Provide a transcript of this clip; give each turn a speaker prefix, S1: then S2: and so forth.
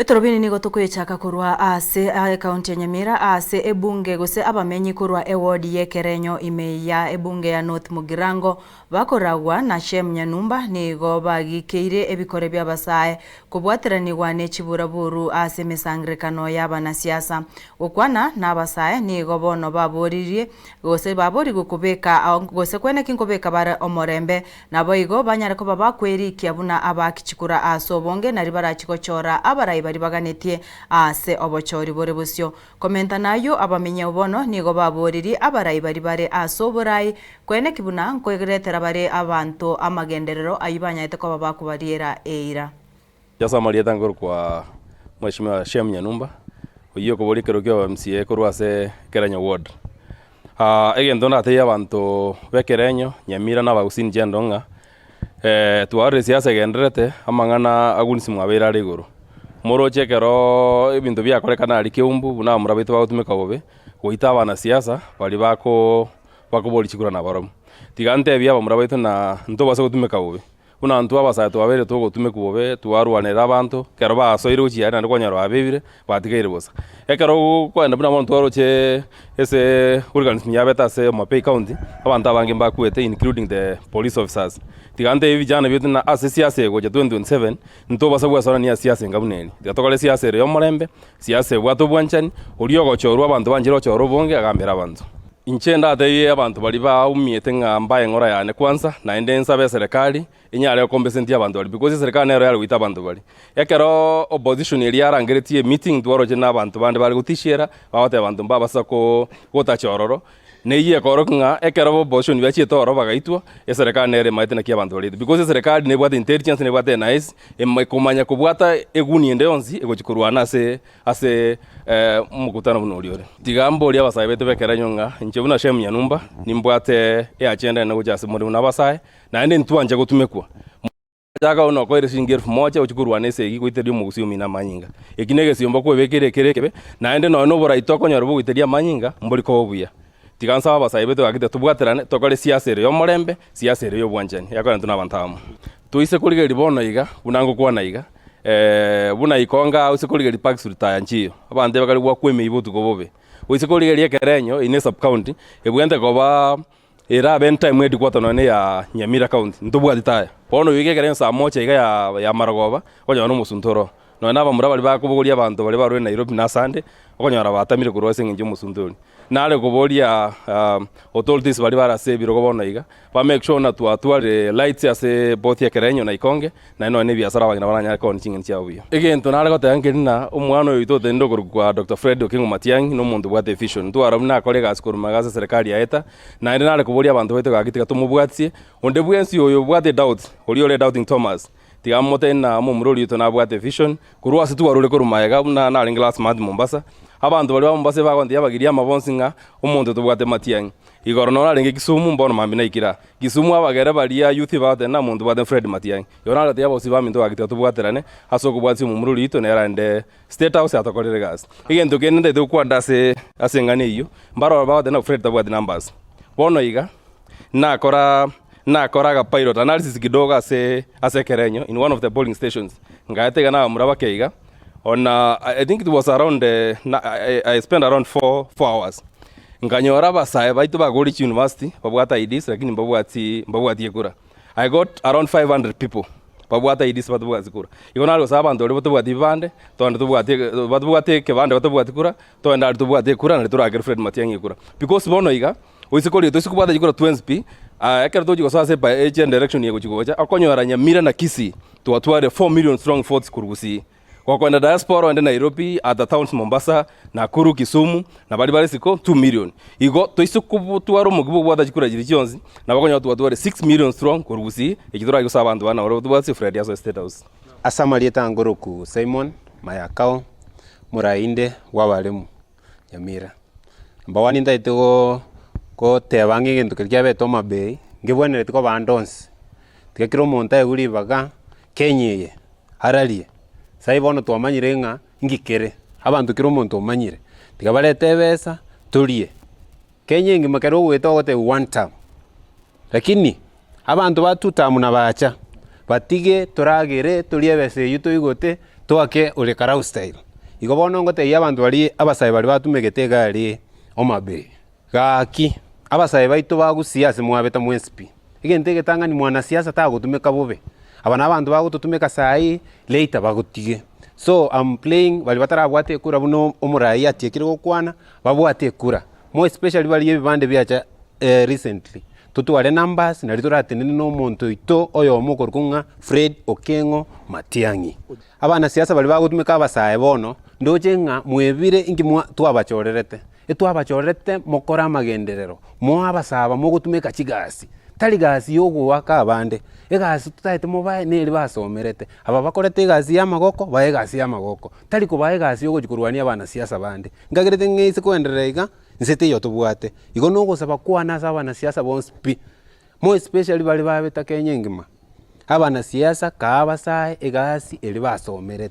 S1: Etorobini nigo tokoyechaka korwa ase ekaunti ya Nyamira ase ebunge gose abamenyi korwa ewodi y'ekerenyo ime ya ebunge ya North Mugirango bakoragwa na Shem Nyanumba nigo bagikeire ebikore bi'abasae kobwateranigwa ne chiburaburu ase emesangererekano y'abanasiasa. Gokwana nabasae nigo bono baboririe gose baborigwe kobeka gose kweneki nkobeka bare omorembe Naboigo banyare koba bakwerikia buna abaaki chikura aase obonge, nario barachie gochora abarai baria baganetie aase obochori bore bosio. Komenta nayio, abamenyeo bono nigo baboririe abarai baria bare aase oborai, koeneki buna nkoeretera bare abanto amagenderero ayio banyarete koba bakobariera eira.
S2: Ase amarieta nkorokwa Mweshimiwa Shem Nyanumba, oyio okoboria ekerogo kia MCA korwa ase Ekerenyo ward. Egento ndatebie abanto ba Ekerenyo, Nyamira na Abagusii inche ndo ng'a twarorire esiasa egendererete, amang'ana a Gusii mwabeire are igoro. Moroche ekeroooo ebinto biakorekana aria Keumbu buna abamura baito bagotumeka bobe, goita abanasiasa baria bako bakoboria chikura nabarobwo. Tiga ntebie abamura baito na ntobasa gotumeka bobe. Buna intwe abasae twabeire togotumekwa bobe, twarwanerera abanto, ekero basoire gochia aria naende kwanyora babebire, batigaire bosa. Ekero okoenda buna bono twaroche ase hooligans yabete ase Homa Bay county, abanto abange mbakwete including the police officers. Tiga ntebie vijana baito ng'a ase esiasa egocha 2027, ntobasa gwesorania ase esiasa enga buna eria. Tiga tokore esiasa ere ya omorembe, siasa ebwate obwanchani, oria ogochorwa abanto banchire gochora obonge agambere abanto. Inche ndatebie abanto baria baumiete ng'a mbae eng'ora yane kwansa, naende nsabe eserekari enyare gokompesentia abanto baria, because eserekari nero yare goita abanto baria. Ekero opposition eria yarangeretie emeeting twaroche na abanto bande bare gotishiera, bagoteba abanto mbabasa ko gotacha ororo, neyio ekorokia ng'a ekero opposition bachiete ororo bagaitwa, eserekari nere emaete naki abanto baria because eserekari nebwate intelligence nebwate NIS, ema ekomanya kobwata eguni ende yonsi egochia korwana ase Ase omokutano buna oria ore. Tiga mborie abasae baito b'ekerenyo ng'a inche buna Shemu Nyanumba nimbwate eagenda ene gocha ase more buna abasae, naende ntwanche gotumekwa. Chaka buna okoire shilingi elfu moja ochie korwana esegi goiteria omogusii omino amanyinga. Eki negesiomba kwebekeire ekere ekebe, naende nonya noborai tokonyora bogoiteria amanyinga mbori koba obuya. Tiga nsabe abasae baito gaki titobwaterane tokore siasa ere y'omorembe, siasa ere y'obwanchani, eakora intwe nabanto abamo. Toise korigereria bono iga, buna ngokwana iga, buna ikonga aa oise korigereria Park Street aya nchiyo, abanto ebakare goakwa emeyio botuko bobe. Oise korigereria ekerenyo, eye ne sub county, ebwenerete koba erabe entime headquarter nonye na eya Nyamira county, ntobwati taya. Bono oyo iga ekerenyo saa moja iga ya ya marogoba, okonyora na omosunte oro. Nonye na abamura baria bakobogoria abanto baria barure Nairobi na asande, okonyora batamire korwa ase eng'encho ya omosunte oria. Nare koboria authorities baria bare ase ebirogo bono iga, ba make sure buna twatwarire lights ase both ekerenyo na ikonge, naende nonye na ebiasara abang'ina baranyare koonia ching'eni chiabo buya. Egento nare goteba nkeri ng'a omwana oyo oito otenenire okorokwa Doctor Fred Okengo Matiang'i na omonto obwate evision. Ntwara buna akore egasi korwa magega ase eserekari yaeta, naende nare koboria abanto baito gaki tiga tomobwatie, onde bwensi oyo obwate doubt, oria ore doubting Thomas, tiga motebi ng'a omomura oria oito nabwate evision, Korwa ase twarure korwa magega buna narenge last month Mombasa, abanto baria ba Mombasa ebagontebia abagiriama bonsi ng'a omonto tobwate matiang'i. Igoro noro narenge Kisumu mbono mambia naikire aa. Kisumu abagere baria youth bagoteba ng'a omonto tobwate Fred Matiang'i. Igo naretebia abagusii baminto gaki tiga tobwaterane ase okobwatia omomura oria oito nere aende State House atokorere egasi. Egento kende ntaete gokwana ase ase eng'ana eyio, mbaroro bagoteba ng'a Fred tabwati numbers. Bono iga, nakora nakora agapilot analysis kidogo ase ase ekerenyo in one of the polling stations. Ngaeta iga nabamura bake iga, on I think it was around na I I spent around 4 hours. Nkanyora abasae baito bagorire chiuniversity babwate IDs lakini mbabwati mbabwati ekura. I got around 500 people babwate IDs batabwati kura. Igo nare gosaba abanto baria batabwati ebibande, togende tobwate batobwate ekebande batabwati kura, togende aria tobwate ekura nario torakere Fred Matiang'i ekura. Because bono iga, Oise korigia toise kobwata chikura twensi pi, aa ekero togochia gosoa ase by agent direction eye gochia gocha, okonyora Nyamira na Kisii twatwarire 4 million strong votes korwa Gusii. Gokoenda diaspora oende Nairobi, other towns Mombasa, Nakuru, Kisumu, na baria bare isiko 2 million. Igo toise kobotwara omokia bwa kobwata chikura chiria chionsi, nabo okonyora twatwarire 6 million strong korwa Gusii, eki torachie gosoa abanto bane nabarabwo tobwate Fred asoe State House.
S3: Ase amarieta angoroku Simon Mayakao, morainde bw'abaremu. Nyamira. Number one ntagete go goteba ng'a egento keria kiabete Homa Bay, ngebwenereti koba ande onsi, tiga kera omonto aegwe ribaga, Kenya eye, ararie. Sai bono twamanyire ng'a nki kere, abanto kera omonto omanyire, tiga barete ebesa, torie. Kenya engima kero ogoeta ogotebiwa one term, lakini abanto ba two term nabacha, batige toragere torie ebesa eywo toigote. Toake ore Karau style. Igo bono ngotebia abanto baria abasae baria batumegete egari Homa Bay, gaki abasae baito ba Gusii ase mwabete mwensi pi, egento egetang'ani mwanasiasa tagotumeka bobe, aba na abanto bagototumeka saii later bagotige. So am playing baria batarabwate ekura buna omoraia atiekire gokwana, babwate ekura, more especially baria ebibande biacha recently, totware numbers nario toratenene na omonto oito oyomo okorokwa ng'a Fred Okeng'o Matiang'i. Abanasiasa baria bagotumeka abasae bono, ndoche ng'a mwebire inki mwa twabachorerete, etwabachorerete mokore amagenderero, moe abasae aba mogotumeka chigasi, tari gasi ya ogoaka abande, egasi totaete mobae neri basomerete, aba bakorete egasi ya amagoko bae egasi ya amagoko, tari kobaa egasi ya ogochia korwania abanasiasa bande. Nkagerete ng'a ase koenderera iga, nse teiyo tobwate. Igo na ogosaba kwane ase abanasiasa bonsi pi, more especially baria babete Kenya engima, abanasiasa kaa abasae egasi eria basomerete.